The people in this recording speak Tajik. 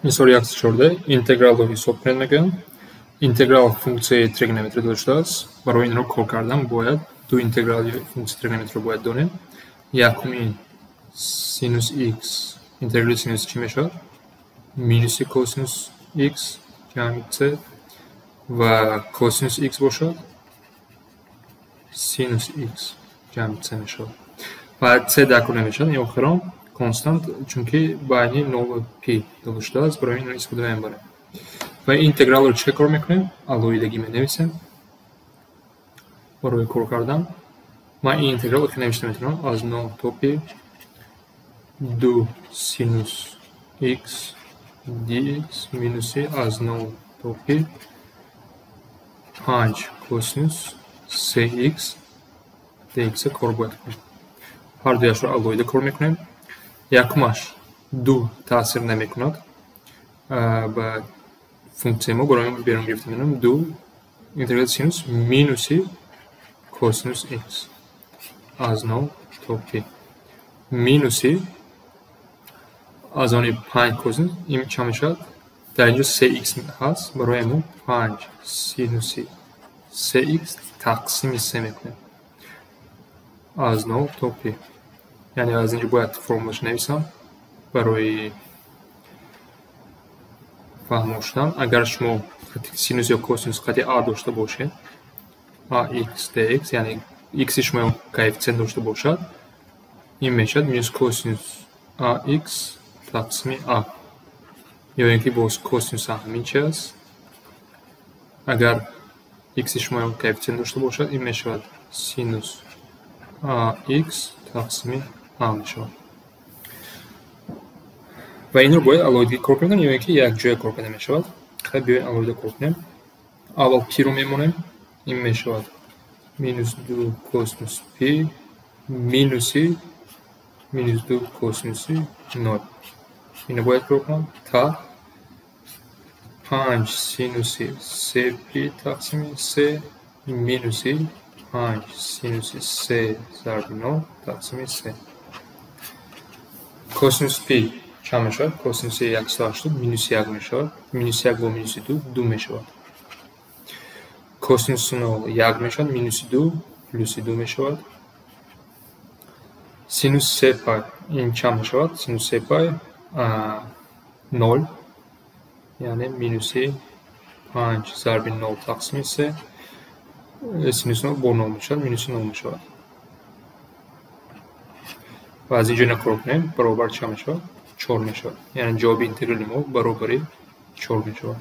Мисоли 114 интегралро ҳисоб кунед мегӯям. Интеграл функсияи тригонометрӣ дода шудааст. Барои инро кор кардан бояд ду интеграли функсияи тригонометриро бояд донем. Якум ин синус x, интеграли синус чӣ мешавад? Минуси косинус x ҷамъи c ва косинус x бошад синус x ҷамъи c мешавад. Ва c даркор намешавад, ин охирон констант, чунки байни 0 ва пи дода шудааст, барои инро истифода мебарем. Ва интегралро чӣ кор мекунем? Алоҳидагӣ менависем. Барои кор кардан ман ин интегралро ки навишта метавонам аз 0 то пи 2 синус x dx минуси аз 0 то пи 5 косинус 3x dx кор бояд кунем. Ҳар дуяшро алоҳида кор мекунем. Якумаш 2 таъсир намекунад ба функсияи мо, барои мо берун гирифта менам 2 интеграли синус минуси косинус x аз 0 то пи минуси аз они 5 косинус ин чанд мешавад? Дар инҷо 3x ҳаст, барои мо 5 синуси 3x тақсими 3 мекунем аз 0 то пи. Яъне аз инҷо бояд формулаш нависам барои фаҳмо шудан. Агар шумо синус ё косинус қати а дошта бошед, ax dx, яъне x-и шумо коэффициент дошта бошад, ин мешавад минус косинус ax тақсими а. Ё ин ки боз косинус а ҳамин чи аст. Агар x-и шумо коэффициент дошта бошад, ин мешавад синус ax тақсими а мешавад. Ва инро бояд алоҳидагӣ кор кардан ё ин ки якҷоя кор карда мешавад. Хай, биёед алоҳида кор кунем. Аввал пиро мемонем. Ин мешавад минус 2 косинус пи минуси минус 2 косинуси 0. Ино бояд кор кунам та 5 синуси 3 пи тақсими 3 минуси 5 синуси 3 зарби 0 тақсими 3. Косинус пи чанд мешавад? Косинуси 180 минус 1 мешавад. Минус 1 бо минуси 2 2 мешавад. Косинуси 0 1 мешавад, минуси 2 плюси 2 мешавад. Синус 3 пай ин чанд мешавад? Синус 3 пай 0, яъне минуси 5 зарби 0 тақсими 3. Синус 0 бо 0 мешавад, минуси 0 мешавад. Ва аз инҷо ина кор кунем, баробар чанд мешавад? 4 мешавад. Яъне ҷавоби интеграли мо баробари 4 мешавад.